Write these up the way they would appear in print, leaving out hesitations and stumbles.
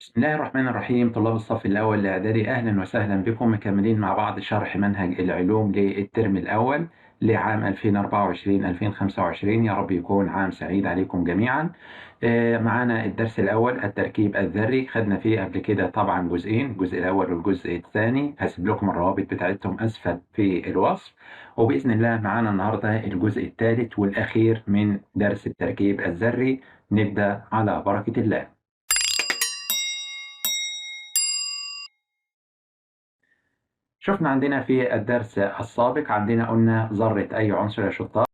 بسم الله الرحمن الرحيم. طلاب الصف الأول الإعدادي، أهلا وسهلا بكم. مكملين مع بعض شرح منهج العلوم للترم الأول لعام 2024-2025. يا رب يكون عام سعيد عليكم جميعا. معانا الدرس الأول التركيب الذري، خدنا فيه قبل كده طبعا جزئين، الجزء الأول والجزء الثاني. هسيب لكم الروابط بتاعتهم أسفل في الوصف، وبإذن الله معانا النهارده الجزء الثالث والأخير من درس التركيب الذري. نبدأ على بركة الله. شفنا عندنا في الدرس السابق عندنا قلنا ذرة أي عنصر يا شطار.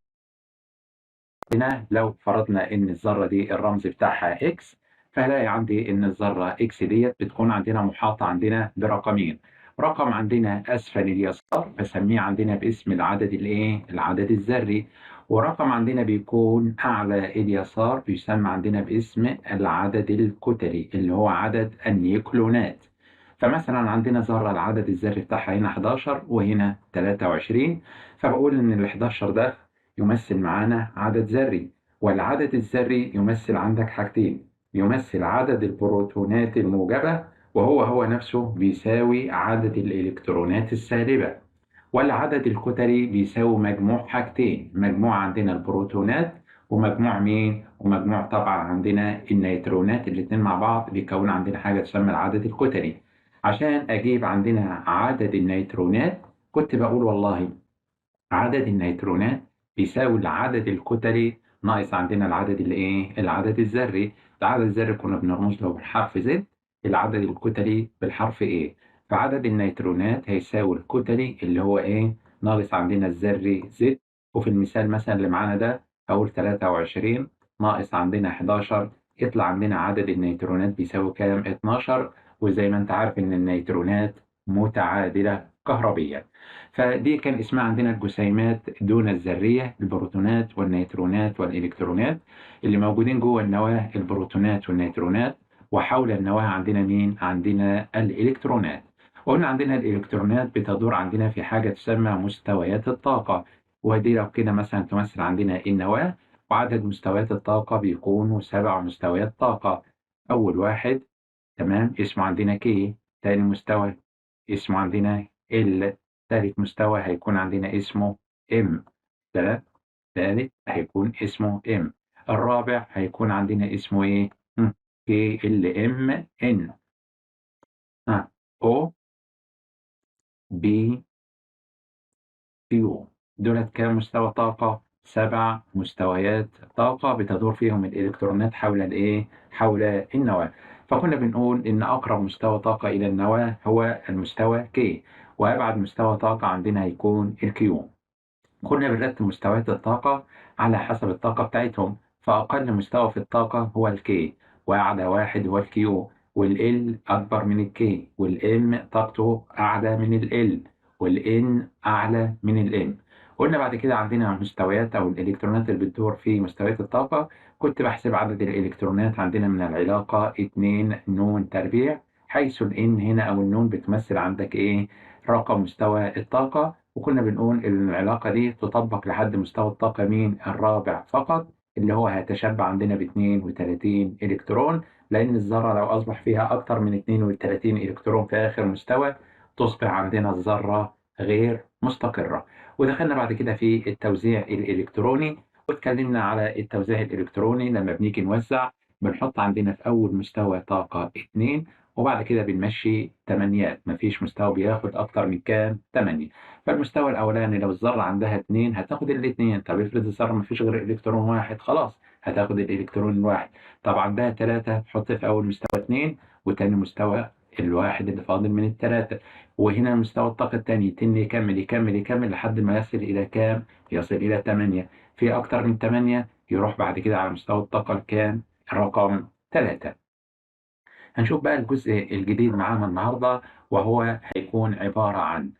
لو فرضنا إن الذرة دي الرمز بتاعها X، فهلاقي عندي إن الذرة X ديت بتكون عندنا محاطة عندنا برقمين، رقم عندنا أسفل اليسار بسميه عندنا باسم العدد الإيه؟ العدد الذري، ورقم عندنا بيكون أعلى اليسار بيسمى عندنا باسم العدد الكتلي اللي هو عدد النيوكلونات. فمثلا عندنا ذرة العدد الذري بتاعها هنا 11 وهنا 23، فبقول إن ال 11 ده يمثل معانا عدد ذري، والعدد الذري يمثل عندك حاجتين، يمثل عدد البروتونات الموجبة وهو هو نفسه بيساوي عدد الإلكترونات السالبة، والعدد الكتلي بيساوي مجموع حاجتين، مجموع عندنا البروتونات ومجموع مين؟ ومجموع طبعا عندنا النيترونات، الاتنين مع بعض بيكونوا عندنا حاجة تسمى العدد الكتلي. عشان أجيب عندنا عدد النيترونات كنت بقول والله عدد النيترونات بيساوي العدد الكتلي ناقص عندنا العدد الايه؟ العدد الذري. العدد الذري كنا بنرمز له بالحرف Z، العدد الكتلي بالحرف A. فعدد النيترونات هيساوي الكتلي اللي هو A ناقص عندنا الذري Z، وفي المثال مثلا اللي معانا ده هقول 23 ناقص عندنا 11، يطلع عندنا عدد النيترونات بيساوي كام؟ 12. وزي ما انت عارف ان النيترونات متعادلة كهربيا. فدي كان اسمها عندنا الجسيمات دون الذرية، البروتونات والنيترونات والإلكترونات اللي موجودين جوه النواة البروتونات والنيترونات، وحول النواة عندنا مين؟ عندنا الإلكترونات. وقلنا عندنا الإلكترونات بتدور عندنا في حاجة تسمى مستويات الطاقة، ودي لو كده مثلا تمثل عندنا النواة، وعدد مستويات الطاقة بيكونوا 7 مستويات طاقة. أول واحد تمام اسمه عندنا K، تاني مستوى اسمه عندنا L، تالت مستوى هيكون عندنا اسمه M، تالت هيكون اسمه M، الرابع هيكون عندنا اسمه ايه؟ K L M N O P Q. دولت كام مستوى طاقة؟ 7 مستويات طاقة بتدور فيهم الإلكترونات حول الإيه؟ حول النواة. فكنا بنقول إن أقرب مستوى طاقة إلى النواة هو المستوى K، وأبعد مستوى طاقة عندنا هيكون ال Q. كنا بنرتب مستويات الطاقة على حسب الطاقة بتاعتهم، فأقل مستوى في الطاقة هو ال K، وأعلى واحد هو ال Q، وال L أكبر من ال K، وال M طاقته أعلى من ال L، وال N أعلى من ال M. قلنا بعد كده عندنا مستويات أو الإلكترونات اللي بتدور في مستويات الطاقة، كنت بحسب عدد الإلكترونات عندنا من العلاقة 2 ن تربيع، حيث ال N هنا أو النون بتمثل عندك إيه؟ رقم مستوى الطاقة. وكنا بنقول إن العلاقة دي تطبق لحد مستوى الطاقة مين؟ الرابع فقط، اللي هو هيتشبع عندنا ب 32 إلكترون، لأن الذرة لو أصبح فيها أكتر من 32 إلكترون في آخر مستوى تصبح عندنا الذرة غير مستقرة. ودخلنا بعد كده في التوزيع الإلكتروني، واتكلمنا على التوزيع الإلكتروني. لما بنيجي نوزع بنحط عندنا في أول مستوى طاقة 2، وبعد كده بنمشي 8، مفيش مستوى بياخد أكتر من كام؟ 8. فالمستوى الأولاني لو الذرة عندها 2 هتاخد الاثنين، طب افرض الذرة مفيش غير إلكترون واحد، خلاص هتاخد الإلكترون الواحد. طب عندها 3 حط في أول مستوى 2، وتاني مستوى الواحد اللي فاضل من الثلاثة، وهنا مستوى الطاقة الثاني يتم يكمل يكمل يكمل لحد ما يصل إلى كام؟ يصل إلى 8. في أكتر من 8 يروح بعد كده على مستوى الطاقة الكام؟ رقم 3. هنشوف بقى الجزء الجديد معانا النهاردة، وهو هيكون عبارة عن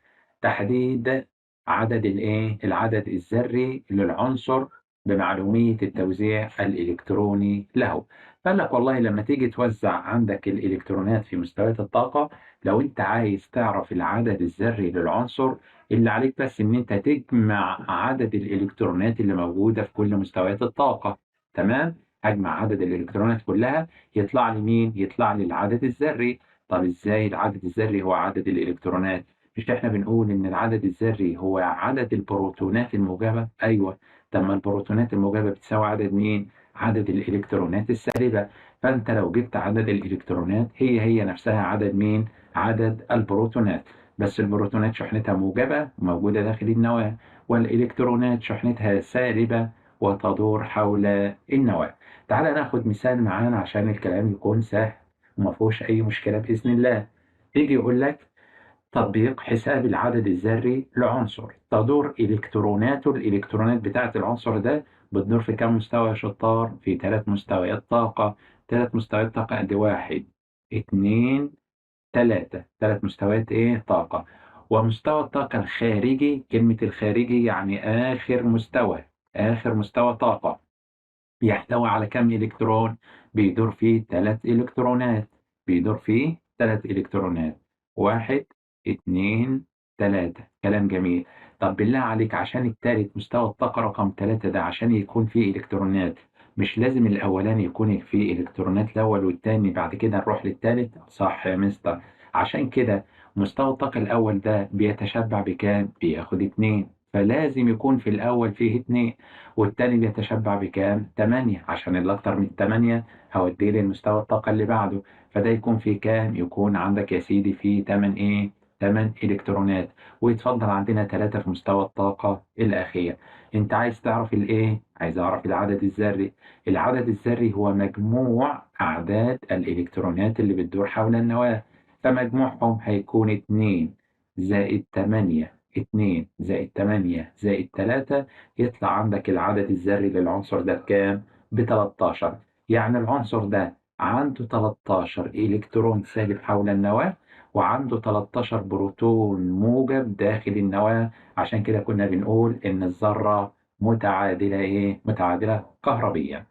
تحديد عدد الإيه؟ العدد الذري للعنصر بمعلومية التوزيع الإلكتروني له. فقال لك والله لما تيجي توزع عندك الإلكترونات في مستويات الطاقة، لو أنت عايز تعرف العدد الذري للعنصر، اللي عليك بس إن أنت تجمع عدد الإلكترونات اللي موجودة في كل مستويات الطاقة. تمام؟ هجمع عدد الإلكترونات كلها يطلع لي مين؟ يطلع لي العدد الذري. طب إزاي العدد الذري هو عدد الإلكترونات؟ مش إحنا بنقول إن العدد الذري هو عدد البروتونات الموجبة؟ أيوه. طب ما البروتونات الموجبة بتساوي عدد مين؟ عدد الإلكترونات السالبة. فأنت لو جبت عدد الإلكترونات هي هي نفسها عدد مين؟ عدد البروتونات، بس البروتونات شحنتها موجبة موجودة داخل النواة، والإلكترونات شحنتها سالبة وتدور حول النواة. تعال ناخد مثال معانا عشان الكلام يكون سهل وما فيهوش أي مشكلة بإذن الله. يجي يقول لك تطبيق حساب العدد الذري لعنصر تدور إلكتروناته، الإلكترونات بتاعة العنصر ده بتدور في كم مستوى يا شطار؟ في 3 مستويات طاقة. 3 مستويات طاقة قد 1 2 3، 3 مستويات إيه؟ طاقة. ومستوى الطاقة الخارجي، كلمة الخارجي يعني آخر مستوى، آخر مستوى طاقة، بيحتوي على كم إلكترون؟ بيدور فيه 3 إلكترونات، بيدور فيه 3 إلكترونات، 1 2 3. كلام جميل. طب بالله عليك عشان الثالث مستوى الطاقة رقم 3 ده عشان يكون فيه إلكترونات، مش لازم الأولاني يكون فيه إلكترونات الأول والثاني بعد كده نروح للثالث؟ صح يا مستر. عشان كده مستوى الطاقة الأول ده بيتشبع بكام؟ بياخد 2، فلازم يكون في الأول فيه 2، والتاني بيتشبع بكام؟ 8، عشان اللي أكتر من 8 هوديه للمستوى الطاقة اللي بعده، فده يكون فيه كام؟ يكون عندك يا سيدي فيه 8 إيه؟ 8 إلكترونات، ويتفضل عندنا 3 في مستوى الطاقة الأخير. أنت عايز تعرف الإيه؟ عايز أعرف العدد الذري. العدد الذري هو مجموع أعداد الإلكترونات اللي بتدور حول النواة، فمجموعهم هيكون 2 زائد 8، 2 زائد 8 زائد 3، يطلع عندك العدد الذري للعنصر ده بكام؟ ب 13. يعني العنصر ده عنده 13 إلكترون سالب حول النواة، وعنده 13 بروتون موجب داخل النواة. عشان كده كنا بنقول إن الذرة متعادلة إيه؟ متعادلة كهربيا.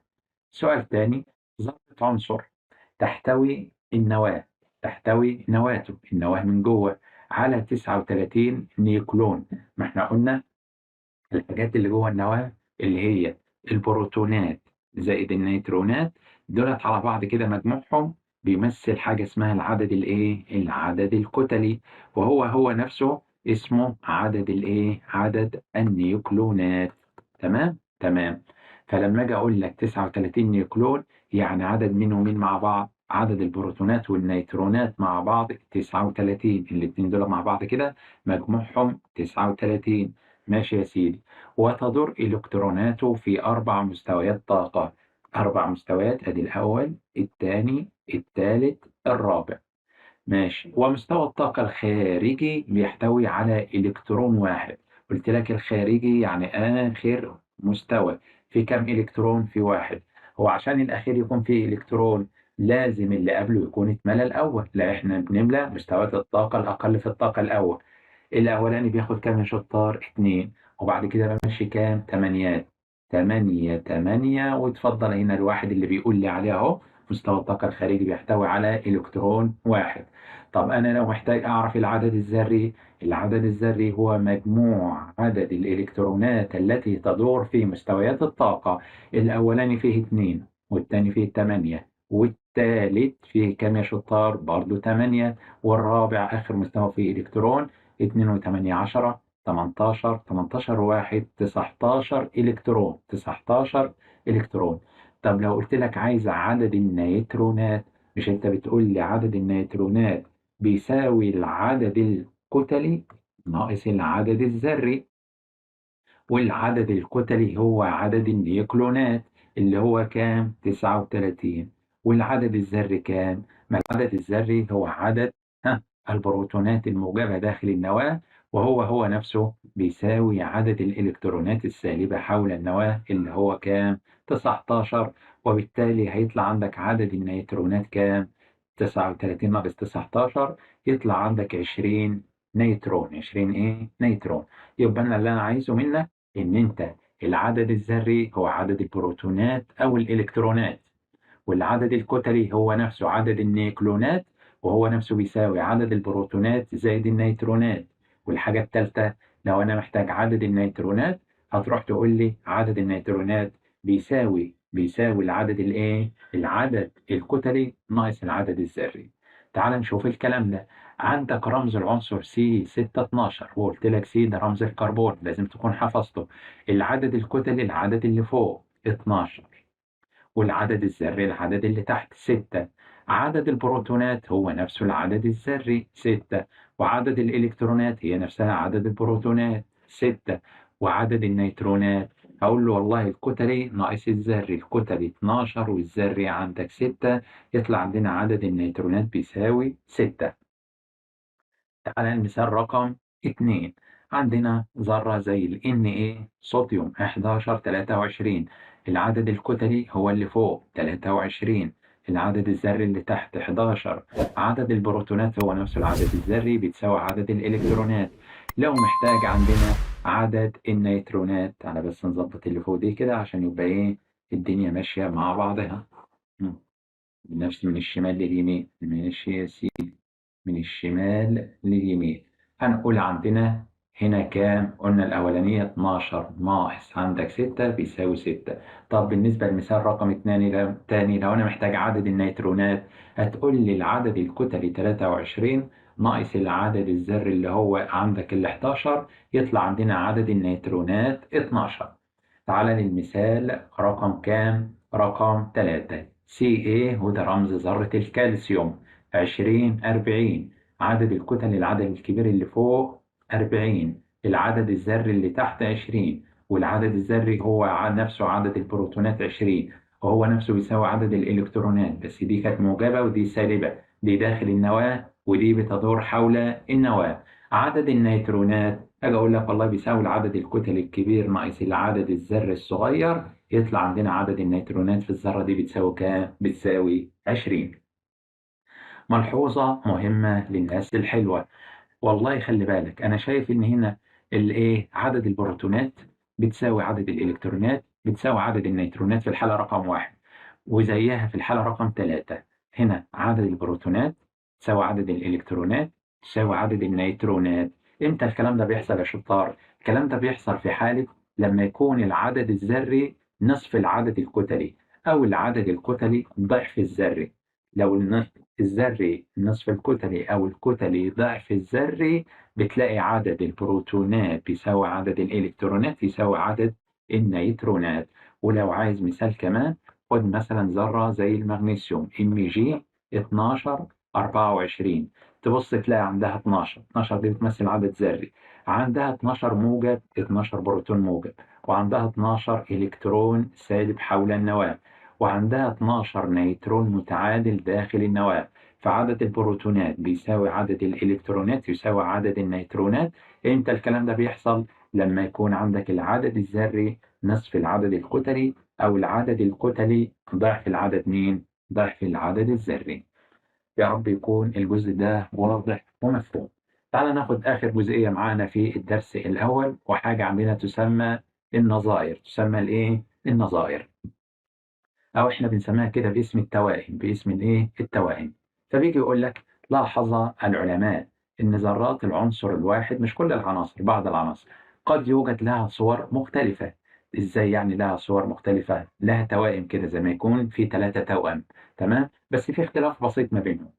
سؤال تاني، ذرة عنصر تحتوي النواة، تحتوي نواته، النواة من جوه، على 39 نيوكلون. ما احنا قلنا الحاجات اللي جوه النواة اللي هي البروتونات زائد النيترونات دولت على بعض كده مجموعهم بيمثل حاجة اسمها العدد الايه؟ العدد الكتلي، وهو هو نفسه اسمه عدد الايه؟ عدد النيوكلونات. تمام؟ تمام. فلما اجي اقول لك 39 نيوكلون يعني عدد مين ومين مع بعض؟ عدد البروتونات والنيترونات مع بعض 39، الاثنين دول مع بعض كده مجموعهم 39. ماشي يا سيدي. وتدور الكتروناته في 4 مستويات طاقة، 4 مستويات، ادي الاول الثاني الثالث الرابع. ماشي. ومستوى الطاقة الخارجي بيحتوي على إلكترون واحد. قلت لك الخارجي يعني آخر مستوى، في كم إلكترون؟ في 1. هو عشان الأخير يكون فيه إلكترون لازم اللي قبله يكون اتملى الأول، لا إحنا بنملى مستويات الطاقة الأقل في الطاقة الأول. الأولاني بياخد كام يا شطار؟ 2، وبعد كده بمشي كام؟ 8، 8 8، وتفضل هنا الواحد اللي بيقول لي عليه أهو، مستوى الطاقة الخارجي بيحتوي على إلكترون واحد. طب أنا لو محتاج أعرف العدد الذري، العدد الذري هو مجموع عدد الإلكترونات التي تدور في مستويات الطاقة. الأولاني فيه 2، والثاني فيه 8، والثالث فيه كام يا شطار؟ برضو 8، والرابع آخر مستوى فيه إلكترون 2 و8 10 18، 18 1 19 إلكترون، 19 إلكترون. طب لو قلت لك عايز عدد النيترونات، مش انت بتقول لي عدد النيترونات بيساوي العدد الكتلي ناقص العدد الذري، والعدد الكتلي هو عدد النيوكلونات اللي هو كام؟ 39، والعدد الذري كام؟ ما العدد الذري هو عدد البروتونات الموجبة داخل النواة، وهو هو نفسه بيساوي عدد الإلكترونات السالبة حول النواة اللي هو كام؟ 19، وبالتالي هيطلع عندك عدد النيترونات كام؟ 39 ناقص 19 يطلع عندك 20 نيترون، 20 إيه؟ نيترون. يبقى أنا اللي أنا عايزه منك إن أنت العدد الذري هو عدد البروتونات أو الإلكترونات، والعدد الكتلي هو نفسه عدد النيوكلونات، وهو نفسه بيساوي عدد البروتونات زائد النيترونات. والحاجة الثالثة لو أنا محتاج عدد النيترونات هتروح تقول لي عدد النيترونات بيساوي بيساوي العدد الايه؟ العدد الكتلي ناقص العدد الذري. تعال نشوف الكلام ده. عندك رمز العنصر C 6 12، وقلت لك C ده رمز الكربون لازم تكون حفظته. العدد الكتلي العدد اللي فوق 12، والعدد الذري العدد اللي تحت 6. عدد البروتونات هو نفسه العدد الذري 6، وعدد الإلكترونات هي نفسها عدد البروتونات 6، وعدد النيترونات هقول له والله الكتلي ناقص الذري، الكتلي 12 والذري عندك 6، يطلع عندنا عدد النيترونات بيساوي 6. تعالى المثال رقم 2، عندنا ذرة زي ال Na صوديوم 11 23، العدد الكتلي هو اللي فوق 23، العدد الذري اللي تحت 11، عدد البروتونات هو نفس العدد الذري بتساوي عدد الإلكترونات. لو محتاج عندنا عدد النيترونات، تعالى بس نظبط اللي فوق دي كده عشان يبقى ايه الدنيا ماشية مع بعضها. نفس من الشمال لليمين، ماشي يا سيدي، من الشمال لليمين. هنقول عندنا هنا كام؟ قلنا الأولانية 12 ناقص عندك 6 بيساوي 6. طب بالنسبة للمثال رقم 2 تاني، لو أنا محتاج عدد النيترونات هتقول لي العدد الكتلي 23 ناقص العدد الذري اللي هو عندك ال 11، يطلع عندنا عدد النيترونات 12. تعالى للمثال رقم كام؟ رقم 3، Ca وده رمز ذرة الكالسيوم 20 40، عدد الكتل العدد الكبير اللي فوق 40، العدد الذري اللي تحت 20، والعدد الذري هو نفسه عدد البروتونات 20، وهو نفسه بيساوي عدد الإلكترونات، بس دي كانت موجبة ودي سالبة، دي داخل النواة ودي بتدور حول النواة. عدد النيترونات أجي أقول لك والله بيساوي العدد الكتلي الكبير ناقص العدد الذري الصغير، يطلع عندنا عدد النيترونات في الذرة دي بتساوي كام؟ بتساوي 20. ملحوظة مهمة للناس الحلوة، والله خلي بالك أنا شايف إن هنا الإيه عدد البروتونات بتساوي عدد الإلكترونات بتساوي عدد النيترونات في الحالة رقم 1، وزيها في الحالة رقم 3، هنا عدد البروتونات تساوي عدد الإلكترونات تساوي عدد النيترونات. إمتى الكلام ده بيحصل يا شطار؟ الكلام ده بيحصل في حالة لما يكون العدد الذري نصف العدد الكتلي، أو العدد الكتلي ضعف الذري. لو الذري نصف الكتلي أو الكتلي ضعف الذري، بتلاقي عدد البروتونات بيساوي عدد الإلكترونات يساوي عدد النيترونات. ولو عايز مثال كمان، خد مثلا ذرة زي المغنيسيوم Mg 12 24، تبص تلاقي عندها 12، 12 دي بتمثل عدد ذري، عندها 12 موجب، 12 بروتون موجب، وعندها 12 إلكترون سالب حول النواة، وعندها 12 نيترون متعادل داخل النواة. فعدد البروتونات بيساوي عدد الإلكترونات يساوي عدد النيترونات. إمتى الكلام ده بيحصل؟ لما يكون عندك العدد الذري نصف العدد الكتلي، أو العدد الكتلي ضعف العدد مين؟ ضعف العدد الذري. يا رب يكون الجزء ده واضح ومفهوم. تعال ناخد آخر جزئية معانا في الدرس الأول، وحاجة عندنا تسمى النظائر. تسمى الإيه؟ النظائر، أو إحنا بنسميها كده باسم التوائم، باسم الإيه؟ التوائم. فبيجي يقول لك لاحظ العلماء إن ذرات العنصر الواحد، مش كل العناصر، بعض العناصر قد يوجد لها صور مختلفة. إزاي يعني لها صور مختلفة؟ لها توائم كده، زي ما يكون في 3 توأم، تمام؟ بس في اختلاف بسيط ما بينهم.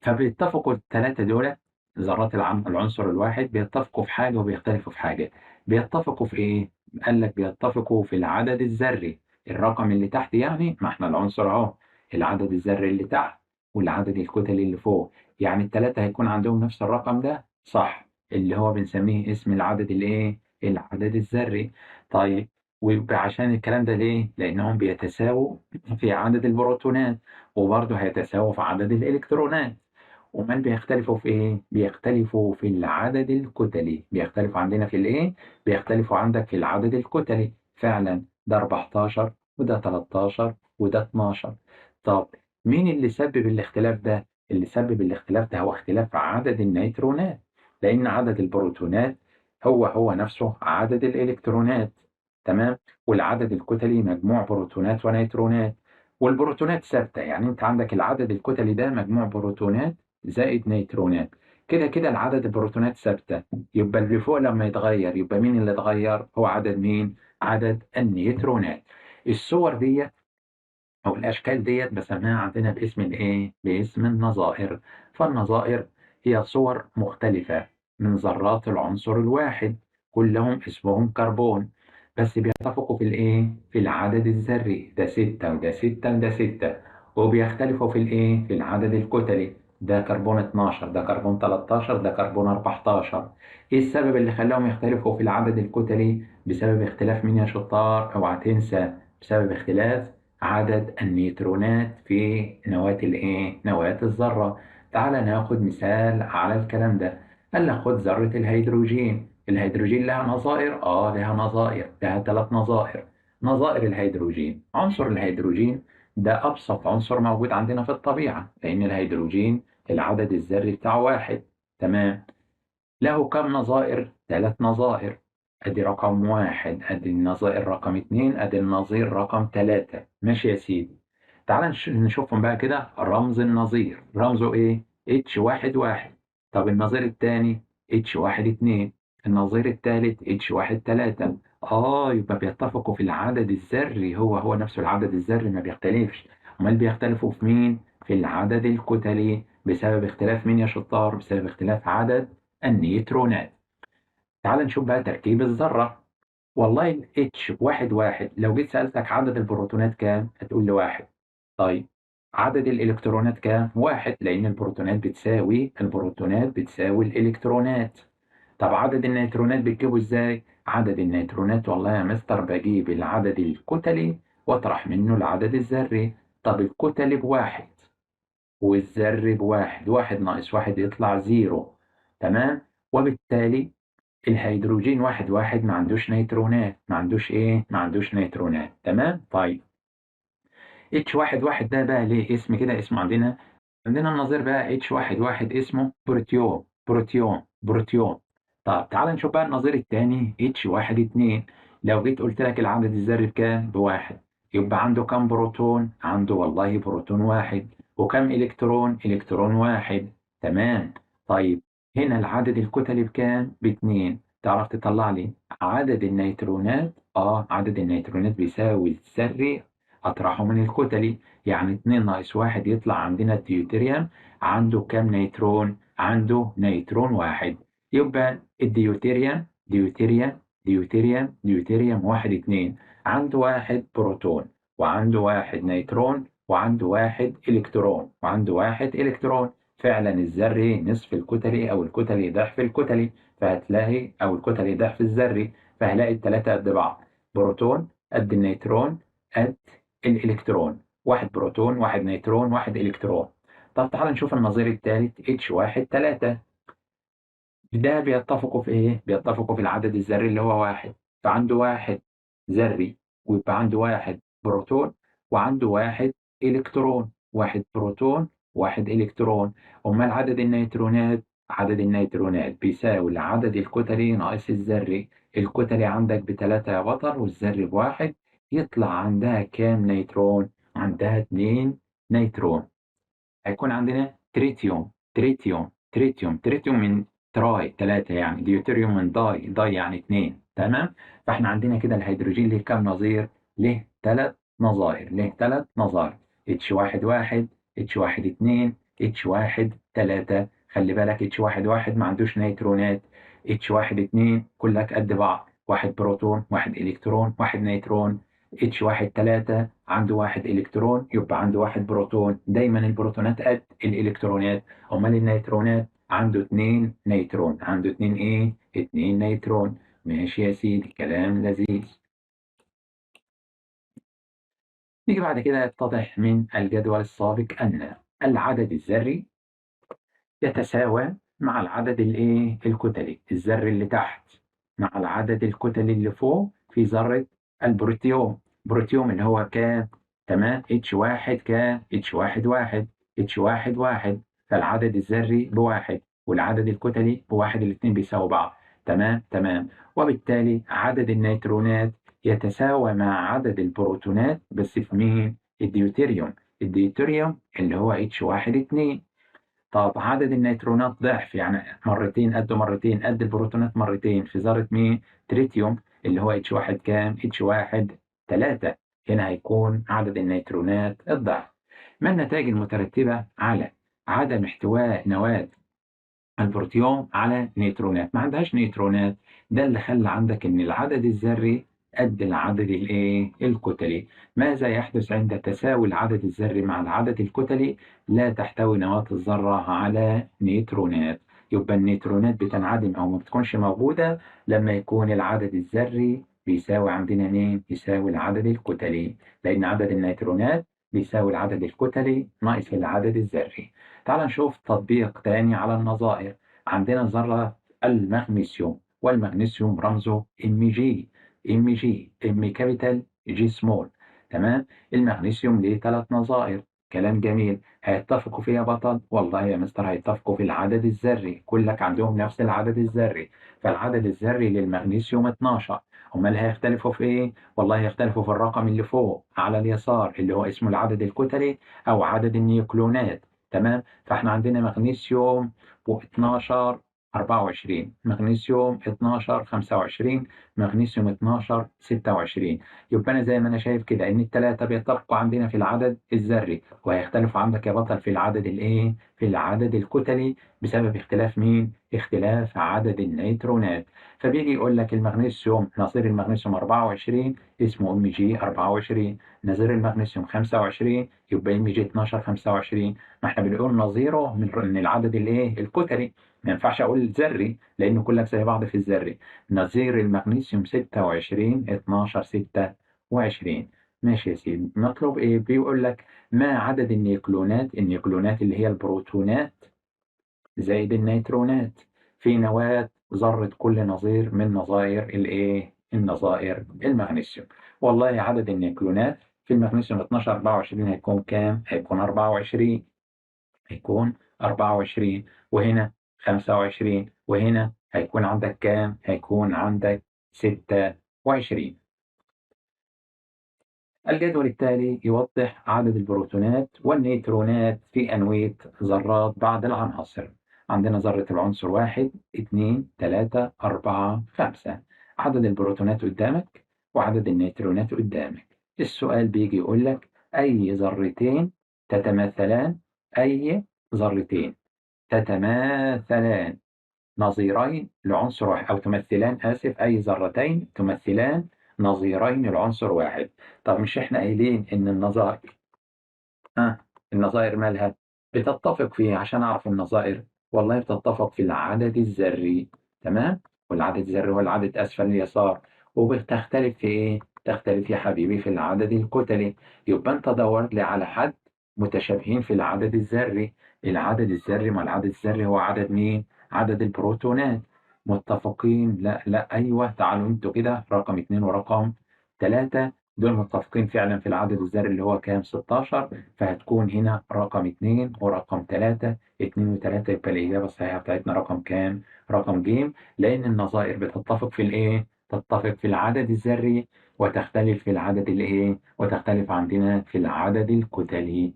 فبيتفقوا الثلاثة دول ذرات العنصر الواحد، بيتفقوا في حاجة وبيختلفوا في حاجة. بيتفقوا في إيه؟ قال لك بيتفقوا في العدد الذري، الرقم اللي تحت، يعني ما احنا العنصر اهو، العدد الذري اللي تحت والعدد الكتلي اللي فوق، يعني الثلاثة هيكون عندهم نفس الرقم ده، صح؟ اللي هو بنسميه اسم العدد الايه؟ العدد الذري. طيب ويبقى عشان الكلام ده ليه؟ لأنهم بيتساووا في عدد البروتونات، وبرضه هيتساووا في عدد الإلكترونات. أمال بيختلفوا في إيه؟ بيختلفوا في العدد الكتلي. بيختلفوا عندنا في الإيه؟ بيختلفوا عندك في العدد الكتلي. فعلا ده 14 وده 13 وده 12. طب مين اللي سبب الاختلاف ده؟ اللي سبب الاختلاف ده هو اختلاف عدد النيترونات، لأن عدد البروتونات هو هو نفسه عدد الإلكترونات، تمام؟ والعدد الكتلي مجموع بروتونات ونيترونات، والبروتونات ثابتة، يعني أنت عندك العدد الكتلي ده مجموع بروتونات زائد نيترونات، كده كده العدد البروتونات ثابتة، يبقى اللي فوق لما يتغير يبقى مين اللي اتغير؟ هو عدد مين؟ عدد النيترونات. الصور دي أو الأشكال ديت بسميها عندنا باسم الإيه؟ باسم النظائر. فالنظائر هي صور مختلفة من ذرات العنصر الواحد، كلهم اسمهم كربون، بس بيتفقوا في الإيه؟ في العدد الذري، ده 6 وده 6 وده 6، وبيختلفوا في الإيه؟ في العدد الكتلي، ده كربون 12، ده كربون 13، ده كربون 14. إيه السبب اللي خلاهم يختلفوا في العدد الكتلي؟ بسبب اختلاف مين يا شطار؟ أوعى تنسى، بسبب اختلاف عدد النيوترونات في نواة الإيه؟ نواة الذرة. تعال ناخد مثال على الكلام ده. قال لك خد ذرة الهيدروجين. الهيدروجين لها نظائر؟ لها نظائر، لها 3 نظائر. نظائر الهيدروجين، عنصر الهيدروجين ده أبسط عنصر موجود عندنا في الطبيعة، لأن الهيدروجين العدد الذري بتاعه 1. تمام. له كم نظائر؟ 3 نظائر. أدي رقم 1، أدي النظائر رقم 2، أدي النظير رقم 3. ماشي يا سيدي. تعال نشوفهم بقى كده. رمز النظير رمزه إيه؟ H 1 1. طب النظير الثاني H 1 2، النظير الثالث H 1 3. يبقى بيتفقوا في العدد الذري، هو نفسه العدد الذري ما بيختلفش. أمال بيختلفوا في مين؟ في العدد الكتلي. بسبب اختلاف مين يا شطار؟ بسبب اختلاف عدد النيوترونات. تعال نشوف بقى تركيب الذرة. والله ال H 1 1 لو جيت سألتك عدد البروتونات كام؟ هتقول لي 1. طيب عدد الإلكترونات كام؟ 1، لأن البروتونات بتساوي الإلكترونات. طب عدد النيوترونات بتجيبه إزاي؟ عدد النيوترونات والله يا مستر بجيب العدد الكتلي واطرح منه العدد الذري. طب الكتلي ب1 والذري ب1، 1 ناقص 1 يطلع 0. تمام؟ وبالتالي الهيدروجين 1 1 ما عندوش نيوترونات، ما عندوش إيه؟ ما عندوش نيوترونات. تمام؟ طيب H 1 1 ده بقى ليه اسم كده؟ اسمه عندنا النظير بقى H 1 1 اسمه بروتيوم، بروتيوم، بروتيوم. طب تعال نشوف بقى النظير الثاني H 1 2. لو جيت قلت لك العدد الذري بكام؟ ب1، يبقى عنده كام بروتون؟ عنده والله بروتون 1، وكم إلكترون؟ إلكترون 1. تمام. طيب هنا العدد الكتلي بكام؟ ب2. تعرف تطلع لي عدد النيوترونات؟ عدد النيوترونات بيساوي الذري أطرحه من الكتلي، يعني 2 ناقص 1 يطلع عندنا الديوتيريوم عنده كام نيوترون؟ عنده نيوترون 1. يبقى الديوتيريوم ديوتيريوم ديوتيريوم ديوتيريوم 1 2 عنده 1 بروتون، وعنده 1 نيوترون، وعنده 1 إلكترون، وعنده 1 إلكترون. فعلا الذري نصف الكتلي، أو الكتلي ضعف الكتلي، فهتلاقي أو الكتلي ضعف الذري، فهلاقي الثلاثة قد بعض، بروتون قد النيوترون قد الإلكترون، 1 بروتون 1 نيوترون 1 إلكترون. طب تعال نشوف النظير الثالث H 1 3. ده بيتفقوا في إيه؟ بيتفقوا في العدد الذري اللي هو 1، فعنده 1 ذري، ويبقى عنده 1 بروتون، وعنده 1 إلكترون، 1 بروتون 1 إلكترون. أمال عدد النيوترونات؟ عدد النيوترونات بيساوي العدد الكتلي ناقص الذري. الكتلي عندك ب3 يا بطل، والذري ب1، يطلع عندها كام نيوترون؟ عندها 2 نيوترون. هيكون عندنا تريتيوم تريتيوم تريتيوم، تريتيوم من tri 3 يعني، ديوتيريوم من di، di يعني 2. تمام؟ فاحنا عندنا كده الهيدروجين ليه كام نظير؟ ليه 3 نظائر، ليه 3 نظائر، H 1 1، H 1 2، H 1 3. خلي بالك H 1 1 ما عندوش نيوترونات، H 1 2 كلك قد بعض، 1 بروتون 1 إلكترون 1 نيوترون. H 1 3 عنده 1 إلكترون، يبقى عنده 1 بروتون. دايما البروتونات قد الإلكترونات. أمال النيوترونات عنده 2 نيوترون، عنده 2 إيه؟ 2 نيوترون. ماشي يا سيدي، كلام لذيذ. نيجي بعد كده يتضح من الجدول السابق أن العدد الذري يتساوى مع العدد الإيه؟ الكتلي، الذري اللي تحت مع العدد الكتلي اللي فوق في ذرة البروتيوم. بروتيوم اللي هو كام؟ تمام، H 1 كام؟ H 1 1، H 1 1، فالعدد الذري ب1 والعدد الكتلي ب1، الاثنين بيساووا بعض. تمام تمام. وبالتالي عدد النيوترونات يتساوى مع عدد البروتونات، بس في مين؟ الديوتيريوم. الديوتيريوم اللي هو H 1 2. طب عدد النيوترونات ضعف، يعني مرتين قده مرتين، قد البروتونات مرتين، في ذرة مين؟ تريتيوم اللي هو H 1 كام؟ H 1 3. هنا هيكون عدد النيوترونات الضعف. ما النتائج المترتبة على عدم احتواء نواة البروتيوم على نيوترونات؟ ما عندهاش نيوترونات، ده اللي خلى عندك ان العدد الذري قد العدد الايه؟ الكتلي. ماذا يحدث عند تساوي العدد الذري مع العدد الكتلي؟ لا تحتوي نواة الذرة على نيوترونات. يبقى النيوترونات بتنعدم او ما بتكونش موجودة لما يكون العدد الذري بيساوي عندنا مين؟ بيساوي العدد الكتلي، لأن عدد النيوترونات بيساوي العدد الكتلي ناقص العدد الذري. تعال نشوف تطبيق تاني على النظائر. عندنا ذرة المغنيسيوم، والمغنيسيوم رمزه Mg، Mg، M capital g small. تمام؟ المغنيسيوم ليه 3 نظائر. كلام جميل. هيتفقوا فيها بطل؟ والله يا مستر هيتفقوا في العدد الذري، كلك عندهم نفس العدد الذري، فالعدد الذري للمغنيسيوم 12. امال هيختلفوا في ايه؟ والله هيختلفوا في الرقم اللي فوق على اليسار اللي هو اسمه العدد الكتلي او عدد النيوكلونات. تمام؟ فاحنا عندنا مغنيسيوم و12 24، مغنيسيوم 12 25، مغنيسيوم 12 26. يبقى انا زي ما انا شايف كده ان الثلاثه بيتفقوا عندنا في العدد الذري، وهيختلفوا عندك يا بطل في العدد الايه؟ في العدد الكتلي، بسبب اختلاف مين؟ اختلاف عدد النيوترونات. فبيجي يقول لك المغنيسيوم نظير المغنيسيوم 24 اسمه Mg 24، نظير المغنيسيوم 25 يبقى Mg 12 25. ما احنا بنقول نظيره من العدد الايه؟ الكتلي، ما ينفعش اقول ذري لانه كلك زي بعض في الذري. نظير المغنيسيوم 26 12 26. ماشي يا سيدي. مطلوب ايه؟ بيقول لك ما عدد النيوكلونات، النيوكلونات اللي هي البروتونات زائد النيترونات في نواة ذرة كل نظير من نظائر الايه؟ النظائر المغنيسيوم. والله عدد النيوكلونات في المغنيسيوم 12 24 هيكون كام؟ هيكون 24، هيكون 24، وهنا 25، وهنا هيكون عندك كام؟ هيكون عندك 26. الجدول التالي يوضح عدد البروتونات والنيوترونات في أنوية ذرات بعض العناصر. عندنا ذرة العنصر 1 2 3 4 5. عدد البروتونات قدامك وعدد النيوترونات قدامك. السؤال بيجي يقول لك أي ذرتين تتماثلان، أي ذرتين تتماثلان نظيرين لعنصر واحد، أو تمثلان، آسف، أي ذرتين تمثلان نظيرين لعنصر واحد. طب مش إحنا قايلين إن النظائر النظائر مالها بتتفق فيه؟ عشان أعرف النظائر والله بتتفق في العدد الذري، تمام؟ والعدد الذري هو العدد أسفل اليسار، وبتختلف في إيه؟ تختلف يا حبيبي في العدد الكتلي. يبقى أنت دور لي على حد متشابهين في العدد الذري. العدد الذري، ما العدد الذري هو عدد مين؟ عدد البروتونات. متفقين؟ لا لا، أيوه، تعالوا انتوا كده رقم 2 ورقم 3 دول متفقين فعلا في العدد الذري اللي هو كام؟ 16. فهتكون هنا رقم 2 ورقم 3، 2 و3، يبقى الإجابة الصحيحة بتاعتنا رقم كام؟ رقم ج، لأن النظائر بتتفق في الإيه؟ تتفق في العدد الذري وتختلف في العدد الإيه؟ وتختلف عندنا في العدد الكتلي.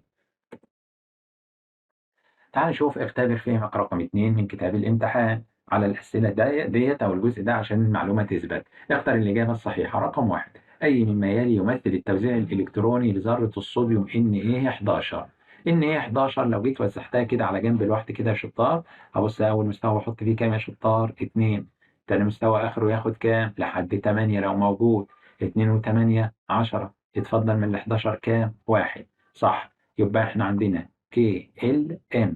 تعال نشوف اختبر فهمك رقم 2 من كتاب الامتحان على الأسئلة ديت أو الجزء ده عشان المعلومة تثبت. اختر الإجابة الصحيحة. رقم 1، أي مما يلي يمثل التوزيع الإلكتروني لذرة الصوديوم Na11. Na11 لو جيت وزعتها كده على جنب لوحدي كده يا شطار، هبص أول مستوى أحط فيه كام يا شطار؟ 2. تاني مستوى آخره ياخد كام؟ لحد 8 لو موجود. 2 و8 10، اتفضل من ال 11 كام؟ 1. صح. يبقى احنا عندنا K L M،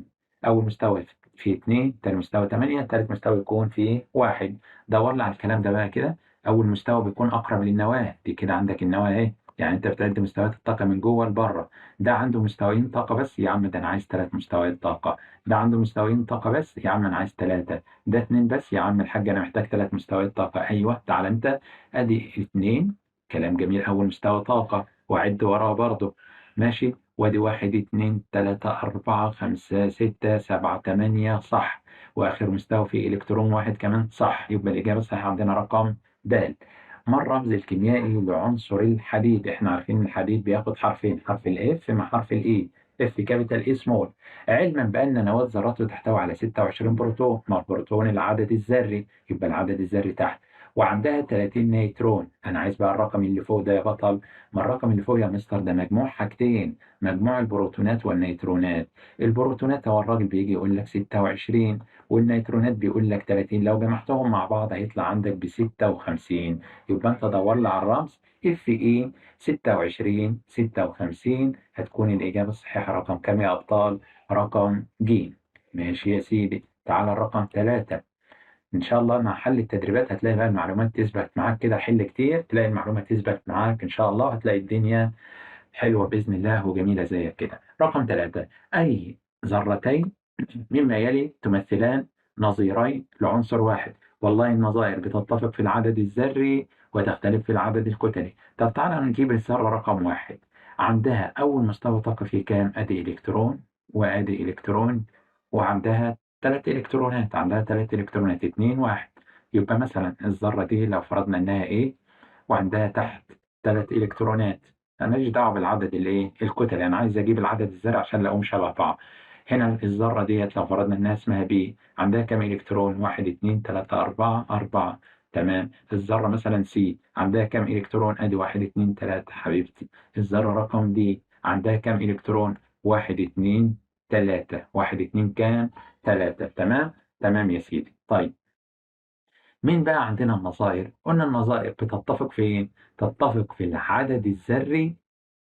أول مستوى في 2، تاني مستوى 8، تالت مستوى يكون في 1. دور لي على الكلام ده بقى كده. أول مستوى بيكون أقرب للنواة، دي كده عندك النواة أهي، يعني أنت بتعد مستويات الطاقة من جوه لبره. ده عنده مستويين طاقة بس يا عم، ده أنا عايز 3 مستويات طاقة. ده عنده مستويين طاقة بس يا عم، أنا عايز 3. ده 2 بس يا عم الحاج، أنا محتاج 3 مستويات طاقة. أيوه تعال أنت، أدي 2، كلام جميل، أول مستوى طاقة وأعد وراه برضه، ماشي. وادي 1 2 3 4 5 6 7 8، صح. واخر مستوى فيه الكترون واحد كمان، صح. يبقى الاجابه الصحيحه عندنا رقم د. ما الرمز الكيميائي لعنصر الحديد؟ احنا عارفين ان الحديد بياخد حرفين، حرف ال F مع حرف ال A، F capital A small. علما بان نواه ذراته تحتوي على 26 بروتون، ما البروتون العدد الذري، يبقى العدد الذري تحت. وعندها 30 نيترون. أنا عايز بقى الرقم اللي فوق ده يا بطل. ما الرقم اللي فوق يا مستر ده مجموع حاجتين، مجموع البروتونات والنيترونات. البروتونات هو الراجل بيجي يقول لك 26، والنيترونات بيقول لك 30، لو جمعتهم مع بعض هيطلع عندك ب 56. يبقى أنت دور لي على الرمز Fe 26 56، هتكون الإجابة الصحيحة رقم كام يا أبطال؟ رقم ج. ماشي يا سيدي، تعالى الرقم 3. إن شاء الله مع حل التدريبات هتلاقي بقى المعلومات تثبت معاك كده، حل كتير تلاقي المعلومة تثبت معاك إن شاء الله، هتلاقي الدنيا حلوة بإذن الله وجميلة زيك كده. رقم 3، أي ذرتين مما يلي تمثلان نظيرين لعنصر واحد. والله النظائر بتتفق في العدد الذري وتختلف في العدد الكتلي. طب تعالى نجيب الذرة رقم 1، عندها أول مستوى طاقة فيه كام؟ أدي إلكترون وأدي إلكترون، وعندها 3 إلكترونات، عندها 3 إلكترونات، 2 1. يبقى مثلا الذرة دي لو فرضنا إنها A وعندها تحت 3 إلكترونات، أنا ماليش دعوة بالعدد الإيه؟ الكتلي، أنا عايز أجيب العدد الذري عشان لاقوهم شبه بعض. هنا الذرة ديت لو فرضنا إنها اسمها B، عندها كام إلكترون؟ 1 2 3 4 4. تمام. الذرة مثلا C عندها كام إلكترون؟ أدي 1 2 3 حبيبتي. الذرة رقم D عندها كام إلكترون؟ 1 2 3، 1 2 كام؟ 3. تمام؟ تمام يا سيدي. طيب مين بقى عندنا النظائر؟ قلنا النظائر بتتفق فين؟ تتفق في العدد الذري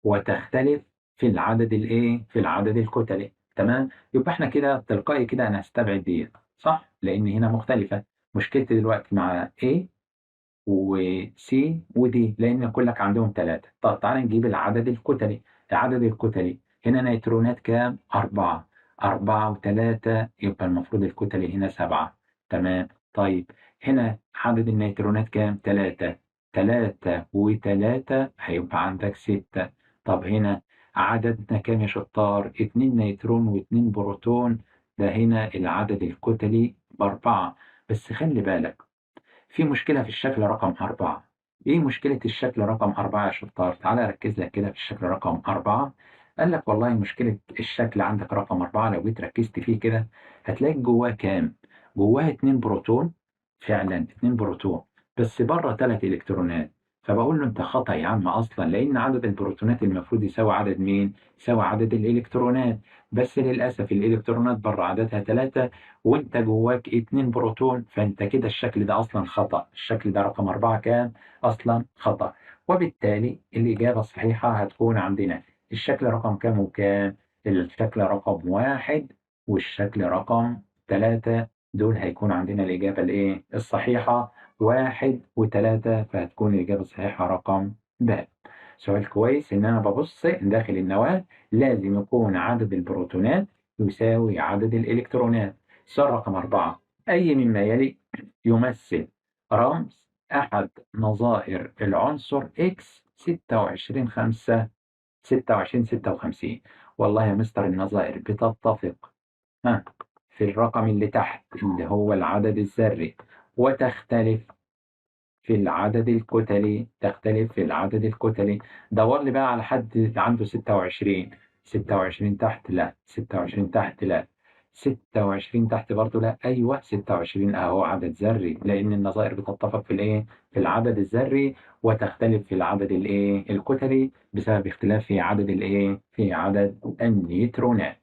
وتختلف في العدد الايه؟ في العدد الكتلي. تمام؟ يبقى احنا كده تلقائي كده انا هستبعد دي، صح؟ لان هنا مختلفة. مشكلتي دلوقتي مع A و C و D لان كلك عندهم 3. طب تعالى نجيب العدد الكتلي. العدد الكتلي هنا نيترونات كام؟ 4، 4 و3، يبقى المفروض الكتلي هنا 7. تمام. طيب هنا عدد النيترونات كام؟ 3، 3 و3 هيبقى عندك 6. طب هنا عددنا كام يا شطار؟ 2 نيترون و2 بروتون، ده هنا العدد الكتلي ب4. بس خلي بالك في مشكلة في الشكل رقم 4. إيه مشكلة الشكل رقم 4 يا شطار؟ تعالى ركز لك كده في الشكل رقم 4. قال لك والله مشكلة الشكل عندك رقم 4 لو جيت ركزت فيه كده هتلاقي جواه كام؟ جواه 2 بروتون، فعلا 2 بروتون، بس بره 3 إلكترونات. فبقول له أنت خطأ يا عم أصلا، لأن عدد البروتونات المفروض يساوي عدد مين؟ يساوي عدد الإلكترونات، بس للأسف الإلكترونات بره عددها 3 وأنت جواك 2 بروتون، فأنت كده الشكل ده أصلا خطأ. الشكل ده رقم 4 كام؟ أصلا خطأ. وبالتالي الإجابة الصحيحة هتكون عندنا الشكل رقم كام وكام؟ الشكل رقم 1 والشكل رقم 3، دول هيكون عندنا الإجابة الإيه؟ الصحيحة 1 و3، فهتكون الإجابة الصحيحة رقم ب. سؤال كويس إن أنا ببص داخل النواة لازم يكون عدد البروتونات يساوي عدد الإلكترونات. سؤال رقم 4، أي مما يلي يمثل رمز أحد نظائر العنصر X 26 5 26 56؟ والله يا مستر النظائر بتتفق في الرقم اللي تحت اللي هو العدد الذري، وتختلف في العدد الكتلي، تختلف في العدد الكتلي. دور لي بقى على حد عنده 26، 26 تحت لا، 26 تحت لا، 26 تحت برضه لا، ايوه 26 اهو عدد ذري، لان النظائر بتتفق في الايه؟ في العدد الذري وتختلف في العدد الايه؟ الكتلي، بسبب اختلاف في عدد الايه؟ في عدد النيوترونات.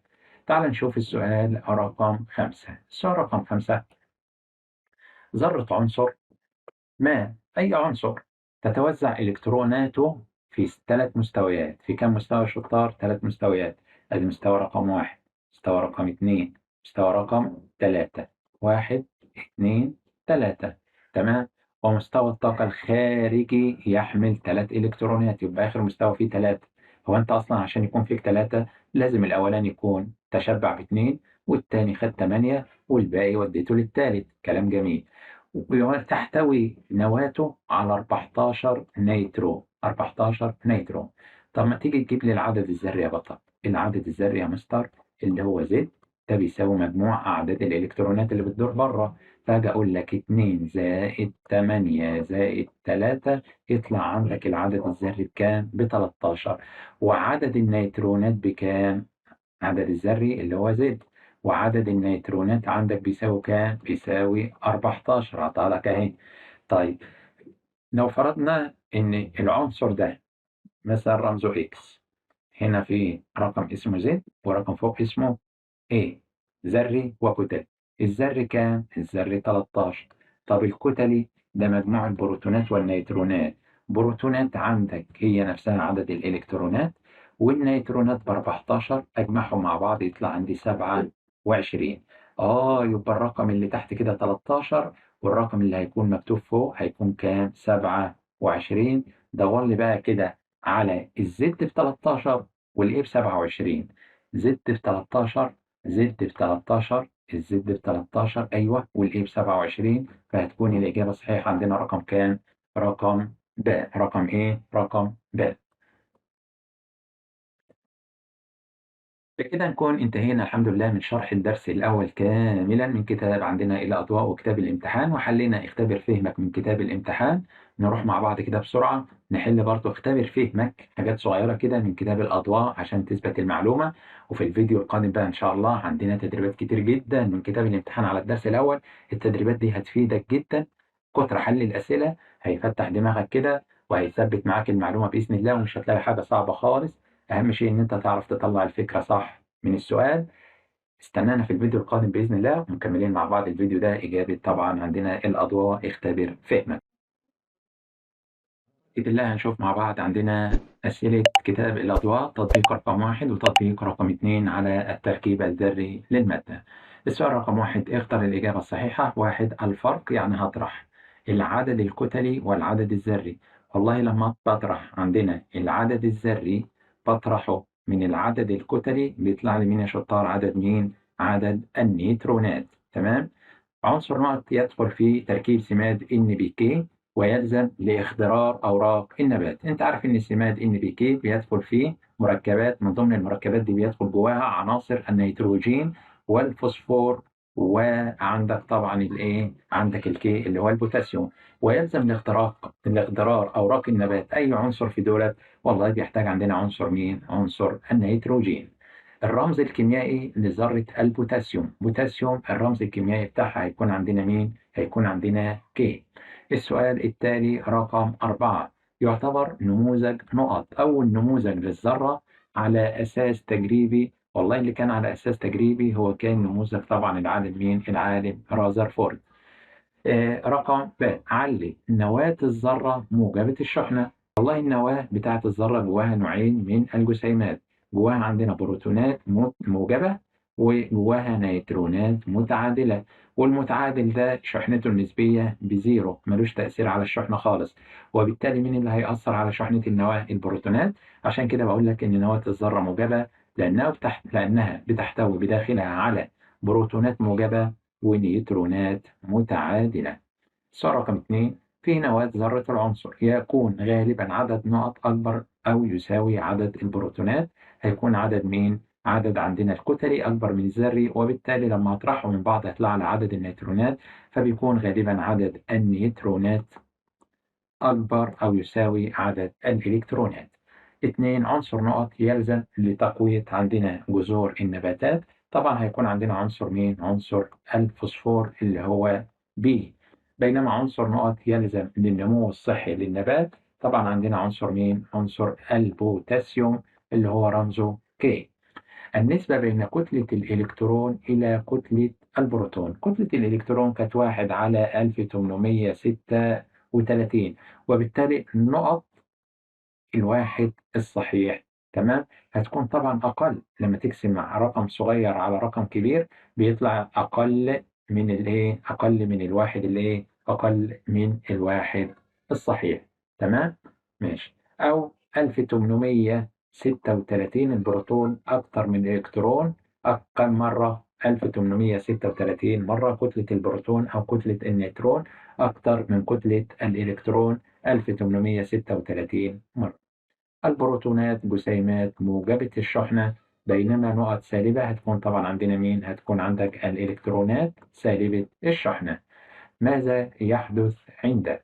تعال نشوف السؤال رقم 5. السؤال رقم 5، ذرة عنصر ما، أي عنصر، تتوزع إلكتروناته في 3 مستويات. في كم مستوى يا شطار؟ 3 مستويات. أدي مستوى رقم 1، مستوى رقم 2، مستوى رقم 3. 1 2 3. تمام. ومستوى الطاقة الخارجي يحمل 3 إلكترونات، يبقى آخر مستوى فيه 3. هو أنت أصلا عشان يكون فيك 3 لازم الأولاني يكون تشبع ب2 والتاني خد 8 والباقي وديته للتالت. كلام جميل. وتحتوي نواته على 14 نيترون، 14 نيترون. طب ما تيجي تجيب لي العدد الذري يا بطل. العدد الذري يا مستر اللي هو Z ده بيساوي مجموع أعداد الإلكترونات اللي بتدور بره، فأجي أقول لك 2 زائد 8 زائد 3 يطلع عندك العدد الذري بكام؟ ب 13. وعدد النيترونات بكام؟ عدد الذري اللي هو Z، وعدد النيترونات عندك بيساوي كام؟ بيساوي 14. هعطيها لك أهي. طيب لو فرضنا إن العنصر ده مثلا رمزه X، هنا في رقم اسمه Z ورقم فوق اسمه A، ذري وكتلي. الذري كام؟ الذري 13. طب الكتلي ده مجموع البروتونات والنيترونات، بروتونات عندك هي نفسها عدد الإلكترونات، والنيترونات ب 14، أجمعهم مع بعض يطلع عندي 27. يبقى الرقم اللي تحت كده 13، والرقم اللي هيكون مكتوب فوق هيكون كام؟ 27. دور لي بقى كده على ال Z ب 13 وال A ب 27. Z ب 13، Z ب 13، ال Z ب 13، ايوه، وال A ب 27، فهتكون الاجابه الصحيحه عندنا رقم كام؟ رقم ب. رقم ايه؟ رقم ب. بكده نكون انتهينا الحمد لله من شرح الدرس الأول كاملا من كتاب عندنا الأضواء وكتاب الامتحان، وحلينا اختبر فهمك من كتاب الامتحان. نروح مع بعض كده بسرعة نحل برضو اختبر فهمك حاجات صغيرة كده من كتاب الأضواء عشان تثبت المعلومة. وفي الفيديو القادم بقى إن شاء الله عندنا تدريبات كتير جدا من كتاب الامتحان على الدرس الأول. التدريبات دي هتفيدك جدا، كتر حل الأسئلة هيفتح دماغك كده وهيثبت معاك المعلومة بإذن الله، ومش هتلاقي حاجة صعبة خالص. أهم شيء إن أنت تعرف تطلع الفكرة صح من السؤال. استنانا في الفيديو القادم بإذن الله، ومكملين مع بعض الفيديو ده إجابة طبعا عندنا الأضواء اختبر فهمك. بإذن الله هنشوف مع بعض عندنا أسئلة كتاب الأضواء تطبيق رقم 1 وتطبيق رقم 2 على التركيب الذري للمادة. السؤال رقم 1 اختر الإجابة الصحيحة. 1 الفرق، يعني هطرح العدد الكتلي والعدد الذري. والله لما بطرح عندنا العدد الذري بطرحه من العدد الكتلي بيطلع لي مين يا شطار؟ عدد مين؟ عدد النيوترونات. تمام. عنصر نقط يدخل في تركيب سماد NPK ويلزم لاخضرار اوراق النبات. انت عارف ان سماد NPK بيدخل فيه مركبات، من ضمن المركبات دي بيدخل جواها عناصر النيتروجين والفوسفور، وعندك طبعا الايه؟ عندك ال K اللي هو البوتاسيوم. ويلزم لاخضرار اوراق النبات اي عنصر في دولت؟ والله بيحتاج عندنا عنصر مين؟ عنصر النيتروجين. الرمز الكيميائي لذرة البوتاسيوم، بوتاسيوم الرمز الكيميائي بتاعها هيكون عندنا مين؟ هيكون عندنا K. السؤال التالي رقم 4 يعتبر نموذج نقط أول نموذج للذرة على أساس تجريبي. والله اللي كان على أساس تجريبي هو كان نموذج طبعا العالم مين؟ العالم رازرفورد. رقم ب علل نواة الذرة موجبة الشحنة. والله النواة بتاعة الذرة جواها نوعين من الجسيمات، جواها عندنا بروتونات موجبة وجواها نيترونات متعادلة، والمتعادل ده شحنته النسبية ب zero، ملوش تأثير على الشحنة خالص، وبالتالي مين اللي هيأثر على شحنة النواة؟ البروتونات. عشان كده بقول لك إن نواة الذرة موجبة لأنها بتحتوي بداخلها على بروتونات موجبة ونيوترونات متعادلة. السؤال رقم 2 في نواة ذرة العنصر يكون غالبا عدد نقط أكبر أو يساوي عدد البروتونات. هيكون عدد مين؟ عدد عندنا الكتلي أكبر من الذري، وبالتالي لما أطرحهم من بعض هيطلع على عدد النيوترونات، فبيكون غالبا عدد النيوترونات أكبر أو يساوي عدد الإلكترونات. 2 عنصر نقط يلزم لتقوية عندنا جذور النباتات. طبعا هيكون عندنا عنصر مين؟ عنصر الفوسفور اللي هو B. بينما عنصر نقط يلزم للنمو الصحي للنبات، طبعا عندنا عنصر مين؟ عنصر البوتاسيوم اللي هو رمزه K. النسبة بين كتلة الإلكترون إلى كتلة البروتون. كتلة الإلكترون كانت 1 على 1836، وبالتالي نقط الواحد الصحيح تمام هتكون طبعا أقل، لما تقسم رقم صغير على رقم كبير بيطلع أقل من الإيه؟ أقل من الواحد الإيه؟ أقل من الواحد الصحيح. تمام ماشي. أو 1836 البروتون أكتر من الإلكترون كم مرة؟ 1836 مرة. كتلة البروتون أو كتلة النيوترون أكتر من كتلة الإلكترون 1836 مرة. البروتونات جسيمات موجبة الشحنة، بينما نقط سالبة هتكون طبعا عندنا مين؟ هتكون عندك الإلكترونات سالبة الشحنة. ماذا يحدث عند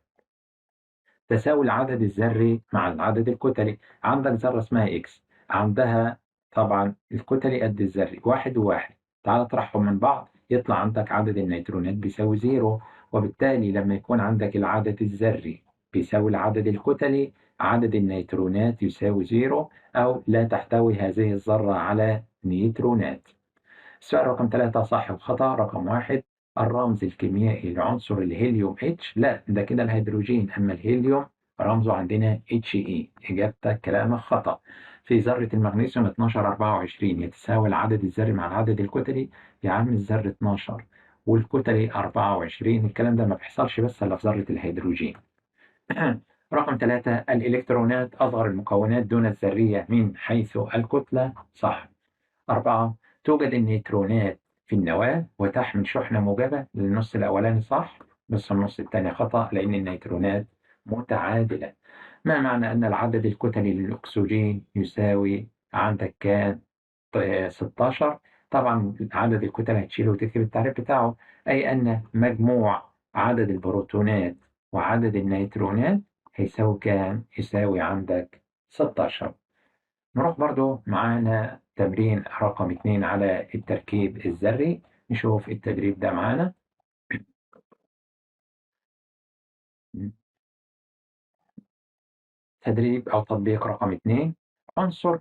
تساوي العدد الذري مع العدد الكتلي؟ عندك ذرة اسمها X، عندها طبعا الكتلي قد الذري 1 و1، تعال اطرحهم من بعض يطلع عندك عدد النيوترونات بيساوي 0، وبالتالي لما يكون عندك العدد الذري بيساوي العدد الكتلي، عدد النيوترونات يساوي 0، أو لا تحتوي هذه الذرة على نيوترونات. السؤال رقم 3 صح وخطأ. رقم 1 الرمز الكيميائي لعنصر الهيليوم H، لا ده كده الهيدروجين، أما الهيليوم رمزه عندنا HE، إجابتك كلامك خطأ. في ذرة المغنيسيوم 12 24 يتساوي العدد الذري مع العدد الكتلي، يا عم الذر 12 والكتلي 24، الكلام ده ما بيحصلش بس إلا في ذرة الهيدروجين. رقم 3 الإلكترونات أصغر المكونات دون الذرية من حيث الكتلة، صح. 4 توجد النيوترونات في النواة وتحمل شحنة موجبة، للنص الأولاني صح بس النص الثاني خطأ لأن النيوترونات متعادلة. ما معنى أن العدد الكتلي للأكسجين يساوي عندك كام؟ 16. طبعا عدد الكتل هتشيله وتكتب التعريف بتاعه، أي أن مجموع عدد البروتونات وعدد النيوترونات هيساوي كام؟ يساوي عندك 16. نروح برضو معانا تمرين رقم 2 على التركيب الذري، نشوف التدريب ده معانا. تدريب أو تطبيق رقم 2، عنصر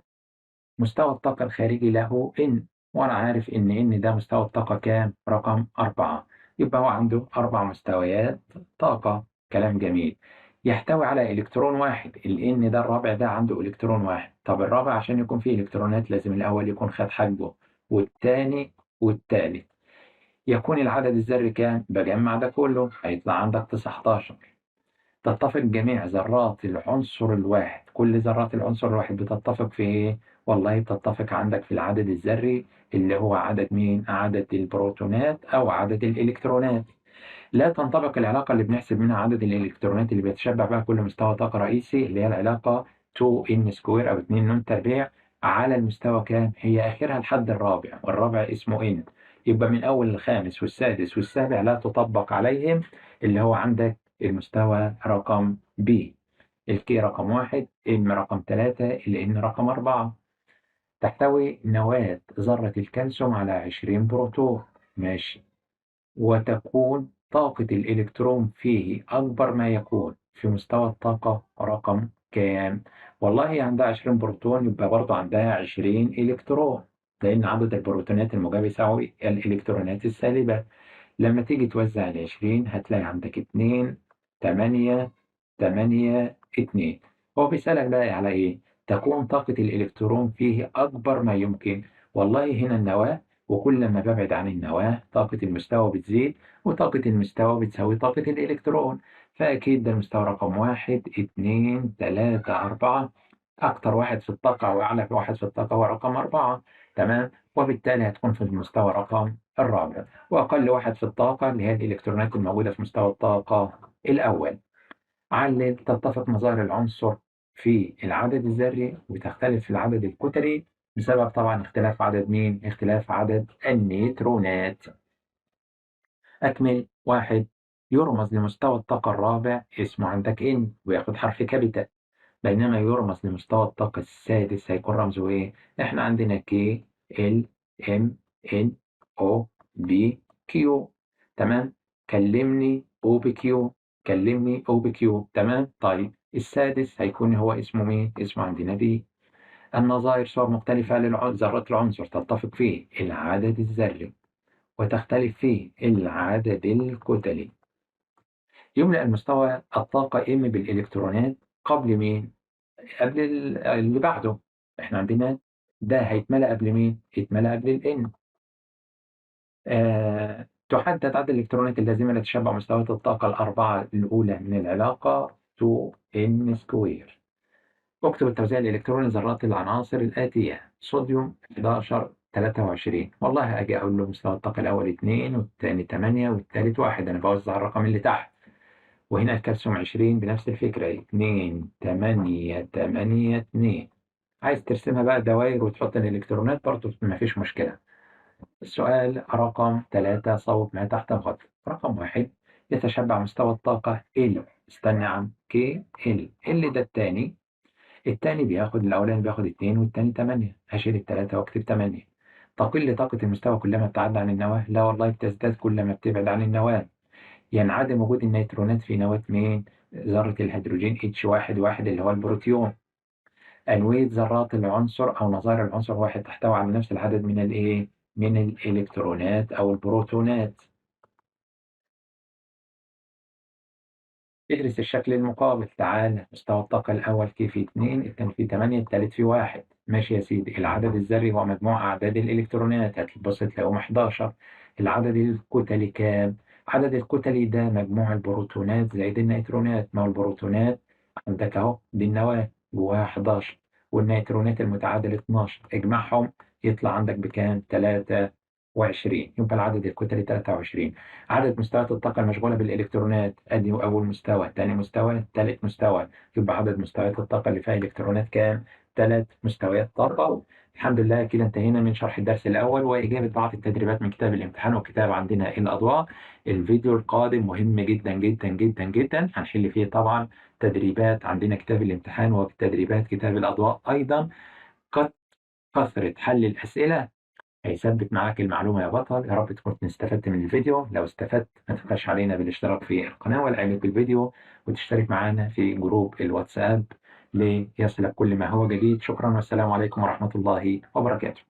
مستوى الطاقة الخارجي له N، وأنا عارف إن N ده مستوى الطاقة كام؟ رقم 4، يبقى هو عنده 4 مستويات طاقة. كلام جميل. يحتوي على إلكترون واحد، ال N ده الرابع ده عنده إلكترون واحد، طب الرابع عشان يكون فيه إلكترونات لازم الأول يكون خد حجبه والثاني والثالث. يكون العدد الذري كام؟ بجمع ده كله هيطلع عندك 19. تتفق جميع ذرات العنصر الواحد، كل ذرات العنصر الواحد بتتفق في إيه؟ والله بتتفق عندك في العدد الذري اللي هو عدد مين؟ عدد البروتونات أو عدد الإلكترونات. لا تنطبق العلاقة اللي بنحسب منها عدد الإلكترونات اللي بيتشبع بها كل مستوى طاقة رئيسي، اللي هي العلاقة 2n square أو 2 ن تربيع على المستوى كام؟ هي آخرها الحد الرابع، والرابع اسمه N، يبقى من أول الخامس والسادس والسابع لا تطبق عليهم، اللي هو عندك المستوى رقم B، ال K رقم 1، M رقم 3، ال N رقم 4. تحتوي نواة ذرة الكالسيوم على 20 بروتون، ماشي، وتكون طاقة الإلكترون فيه أكبر ما يكون في مستوى الطاقة رقم كام؟ والله عندها 20 بروتون، يبقى برضه عندها 20 إلكترون، لأن عدد البروتونات الموجبة يساوي الإلكترونات السالبة. لما تيجي توزع ال 20 هتلاقي عندك 2 8 8 2. هو بيسألك بقى على إيه؟ تكون طاقة الإلكترون فيه أكبر ما يمكن. والله هنا النواة، وكل ما ببعد عن النواة طاقة المستوى بتزيد، وطاقة المستوى بتساوي طاقة الإلكترون، فأكيد ده المستوى رقم 1 2 3 4، أكتر واحد في الطاقة وأعلى واحد في الطاقة هو رقم 4، تمام، وبالتالي هتكون في المستوى رقم الرابع، وأقل واحد في الطاقة اللي هي الإلكترونات الموجودة في مستوى الطاقة الأول. علل تتفق مظاهر العنصر في العدد الذري وتختلف في العدد الكتلي بسبب طبعا اختلاف عدد مين؟ اختلاف عدد النيوترونات. أكمل. 1 يرمز لمستوى الطاقة الرابع اسمه عندك N وياخد حرف capital، بينما يرمز لمستوى الطاقة السادس هيكون رمزه إيه؟ إحنا عندنا K L M N O P Q، تمام؟ كلمني O P Q، كلمني O P Q، تمام؟ طيب السادس هيكون هو اسمه مين؟ اسمه عندنا P. النظائر صور مختلفة لذرات العنصر تتفق فيه العدد الذري وتختلف فيه العدد الكتلي. يملأ المستوى الطاقة M بالإلكترونات قبل مين؟ قبل اللي بعده. احنا عندنا ده هيتملأ قبل مين؟ هيتملأ قبل ال N. تحدد عدد الإلكترونات اللازمة لتشبع مستويات الطاقة الأربعة الأولى من العلاقة 2n square. اكتب التوزيع الإلكتروني لذرات العناصر الآتية: صوديوم 11 23. والله أجي أقول له مستوى الطاقة الأول 2 والثاني 8 والثالث 1، أنا بوزع الرقم اللي تحت. وهنا الكالسيوم 20 بنفس الفكرة 2 8 8 2. عايز ترسمها بقى دوائر وتحط الإلكترونات برضه مفيش مشكلة. السؤال رقم 3 صوب ما تحت الخط. رقم 1 يتشبع مستوى الطاقة L، استنى عن K L، L ده الثاني، الثاني بياخد الأولاني بياخد 2 والثاني 8، هشيل الثلاثة وأكتب 8. تقل طاقة المستوى كلما ابتعدنا عن النواة؟ لا والله، بتزداد كلما بتبعد عن النواة. ينعدم وجود النيترونات في نواة مين؟ ذرة الهيدروجين H11 اللي هو البروتيوم. أنوية ذرات العنصر أو نظائر العنصر واحد تحتوي على نفس العدد من الإيه؟ من الإلكترونات أو البروتونات. ادرس الشكل المقابل. تعال مستوى الطاقة الأول K في 2، الثاني في 8، الثالث في 1. ماشي يا سيدي. العدد الذري هو مجموع أعداد الإلكترونات، هتبص تلاقيهم 11. العدد الكتلي كام؟ عدد الكتلي ده مجموع البروتونات زائد النيترونات. ما هو البروتونات عندك أهو دي النواة جواها 11، والنيترونات المتعادل 12، اجمعهم يطلع عندك بكام؟ 23. يبقى العدد الكتلي 23. عدد مستويات الطاقة المشغولة بالإلكترونات، أدي أول مستوى، ثاني مستوى، ثالث مستوى، يبقى عدد مستويات الطاقة اللي فيها إلكترونات كام؟ 3 مستويات طاقة. الحمد لله كده انتهينا من شرح الدرس الأول وإجابة بعض التدريبات من كتاب الامتحان وكتاب عندنا الأضواء. الفيديو القادم مهم جدا جدا جدا جدا، هنحل فيه طبعا تدريبات عندنا كتاب الامتحان وتدريبات كتاب الأضواء أيضا. كثرة حل الأسئلة هيثبت معاك المعلومة يا بطل. يا رب تكون استفدت من الفيديو. لو استفدت ما تبخلش علينا بالاشتراك في القناة والإعجاب بالفيديو، وتشترك معانا في جروب الواتساب ليصلك كل ما هو جديد. شكرا والسلام عليكم ورحمة الله وبركاته.